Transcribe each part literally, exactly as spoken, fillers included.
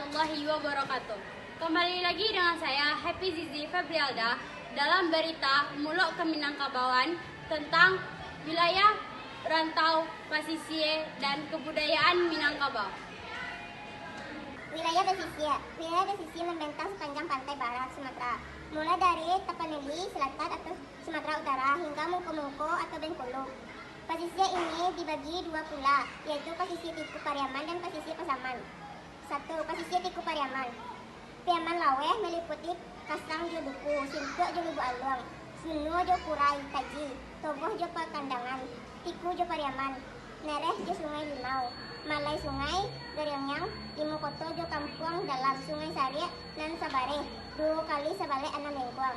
Warahmatullahi wabarakatuh. Kembali lagi dengan saya, Happy Zizi Febrialda, dalam berita Mulok ke Minangkabauan tentang wilayah rantau, pasisia, dan kebudayaan Minangkabau. Wilayah pesisir. Wilayah pesisir membentang sepanjang pantai barat Sumatera, mulai dari Tapanuli Selatan atau Sumatera Utara hingga Mungko-Mungko atau Bengkulu. Pasisia ini dibagi dua pula, yaitu pasisia Tiku Pariaman dan pasisia Pasaman. Satu, pasisia Tiku Pariaman. Piaman Laweh maliputi Kasang jo Duku, Sintuak jo Lubuak Aluang, Sunuo jo Kurai Taji, Toboh jo Pakandangan, Tiku jo Pariaman, Nereh jo Sungai Limau, Malai Sungai Gariangiang, Limo Koto jo Kampuang Dalam, Sungai Sariak nan sabareh, duo kali sabaleh anam lengkuang.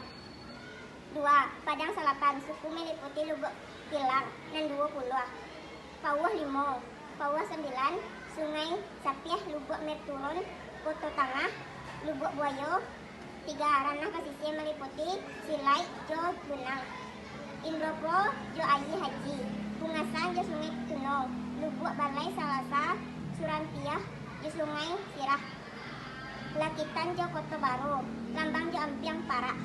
Dua, Padang Salapan, suku maliputi Lubuak Tilang nan duo puluah, Pauah Limo, Pauah Sambilan, Sungai Sapiah, Lubuak Merturun, Koto Tangah, Lubuak Buayo. Tiga, Ranah Pasisia maliputi Silaik jo Bunang, Indropo jo Aia Haji, Pungasan jo Sungai Tuno, Lubuak Balai Salasa, Surantiah jo Sungai Sirah, Lakitan jo Koto Baru, Lambang jo Ampiang Parak,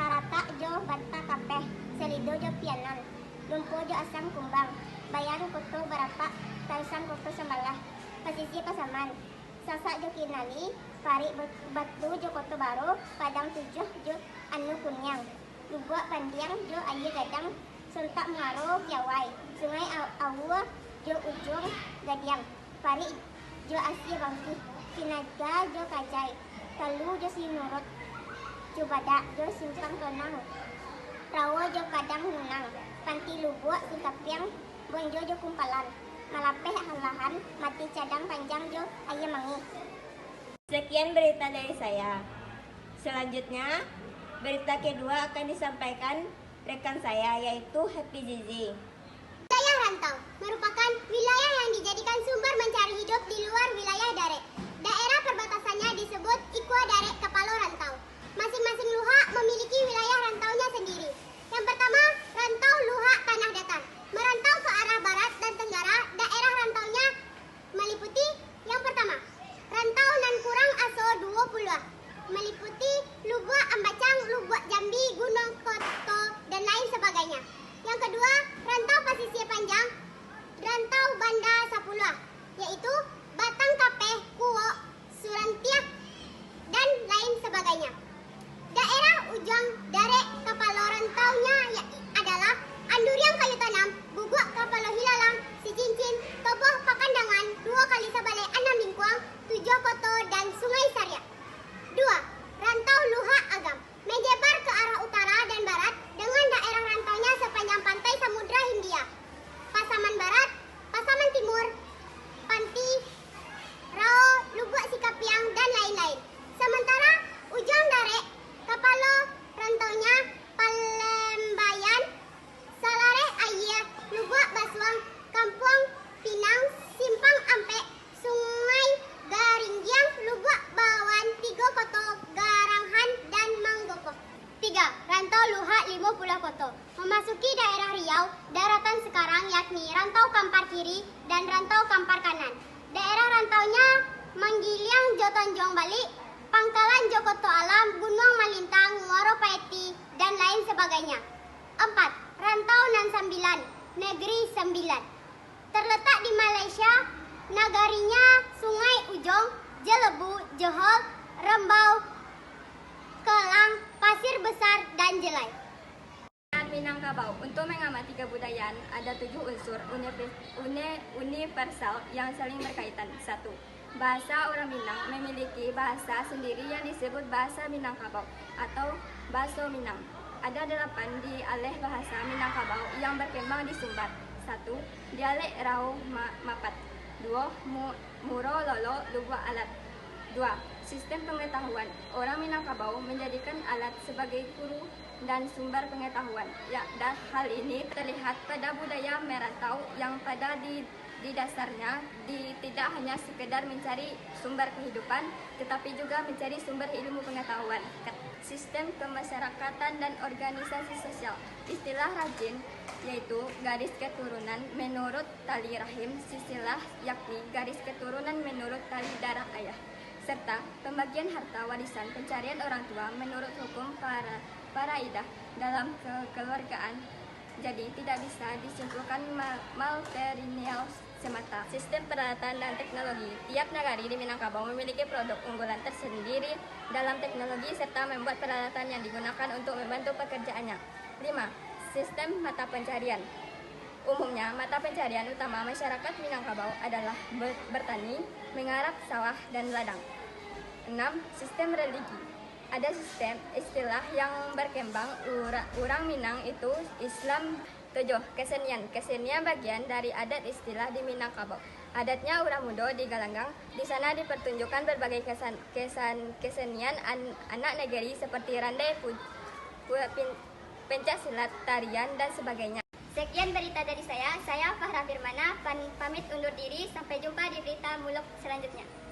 Taratak jo Banta Kapeh, Salido jo Pianan, Lumpo jo Asang Kumbang, Bayan Koto Barapak, Tarusan Koto Sambalah, Pasisia Pasaman, Sasak jo Kinali, Parik Batu jo Koto Baru, Padang Tujuah jo Anu Kuniang, Lubuak Pandiang jo Aia Gadang, Sontak Muaro Piawai, Sungai Au-, Aua jo Ujuang Gadiang, Parik jo Asia Bangkih, Sinaga jo Kajai, Talu jo Sinurut, Cubadak jo Simpang Tonang, Rawo jo Padang Nunang, Panti Lubuak Singkapiang, Bonjo jo Kumpalan, Malapeh Alahan, Mati Cadang Panjang jo Aia Mangih. Sekian berita dari saya. Selanjutnya, berita kedua akan disampaikan rekan saya, yaitu Happy Zizi. Wilayah rantau merupakan wilayah yang dijadikan sumber mencari hidup di luar wilayah darek. Daerah perbatasannya disebut Ikua Darek Kapalo Rantau. Masing-masing luhak memiliki wilayah rantaunya sendiri. Yang pertama, rantau luhak Tanah Datar. Merantau ke arah barat dan tenggara, daerah rantaunya maliputi, yang pertama, rantau nan kurang aso duo puluah, maliputi Lubuak Ambacang, Lubuak Jambi, Gunuang Koto, dan lain sebagainya. Yang kedua, rantau pasisia panjang, rantau Banda Sapuluah, yaitu Batang Kapeh, Kuok, Surantiah, dan lain sebagainya. Daerah Ujuang Darek Kapalo Rantaunya ya-, adalah Anduriang Kayu Tanam, Guguak Kapalo Hilalang, Sicincin, Toboh Pakandangan, Duo Kali Sabaleh Anam Lingkuang, Tujuah Koto, dan Sungai Sariak. Dua, Rantau Luhak Agam. Menyebar ke arah utara dan barat dengan daerah rantaunya sepanjang pantai Samudra Hindia. Pasaman Barat, Pasaman Timur, Panti, Rao, Lubuak Sikapiang, dan lain-lain. Sementara Ujuang Darek, kapalo rantaunya Palembayan, Salareh Aia, Lubuak Basuang, Kampuang Pinang, Simpang Ampek, Sungai Garinggiang, Lubuak Bawan, Tigo Koto, Garanghan, dan Manggopoh. Tiga, Rantau Luhak Limo Puluah Koto, memasuki daerah Riau, daratan sekarang, yakni Rantau Kampar Kiri dan Rantau Kampar Kanan. Daerah rantaunya Manggiliang jo Tanjuang Balik, Pangkalan jo Koto Alam, Gunuang Malintang, Muaro Paeti, dan lain sebagainya. Empat, Rantau Nan Sambilan, Negeri Sembilan. Terletak di Malaysia, nagarinya Sungai Ujong, Jelebu, Johor, Rembau, Kelang, Pasir Besar, dan Jelai. Minangkabau. Untuk mengamati kebudayaan, ada tujuh unsur unipe-, une-, universal yang saling berkaitan. Satu, bahasa orang Minang memiliki bahasa sendiri yang disebut bahasa Minangkabau atau baso Minang. Ada delapan dialek bahasa Minangkabau yang berkembang di Sumbar. Satu, dialek Rau Ma-, Mapat. Duo, Mu-, Muro Lolo Lubuak Alat. Dua, sistem pengetahuan. Orang Minangkabau menjadikan alat sebagai guru dan sumber pengetahuan. Ya, dan hal ini terlihat pada budaya merantau yang pada di, di dasarnya di, tidak hanya sekedar mencari sumber kehidupan, tetapi juga mencari sumber ilmu pengetahuan. Ket-, sistem kemasyarakatan dan organisasi sosial. Istilah rajin, yaitu garis keturunan menurut tali rahim, silsilah, yakni garis keturunan menurut tali darah ayah. serta pembagian harta warisan pencarian orang tua menurut hukum para, paraidah dalam kekeluargaan. Jadi, tidak bisa disimpulkan ma-, matrilineal semata. Sistem peralatan dan teknologi. Tiap nagari di Minangkabau memiliki produk unggulan tersendiri dalam teknologi serta membuat peralatan yang digunakan untuk membantu pekerjaannya. Lima, sistem mata pencarian. Umumnya, mata pencarian utama masyarakat Minangkabau adalah ber-, bertani, menggarap sawah, dan ladang. Enam, sistem religi. Ada sistem istilah yang berkembang, ura-, urang Minang itu Islam. Tujuh, kesenian. Kesenian bagian dari adat istilah di Minangkabau. Adatnya urang mudo di Galanggang. Di sana dipertunjukkan berbagai kesan-, kesan-, kesenian an-, anak negeri seperti randai, pu-, pu-, pin-, pencak silat, tarian, dan sebagainya. Sekian berita dari saya. Saya Fahra Firmana, pan-, pamit undur diri. Sampai jumpa di berita Muluk selanjutnya.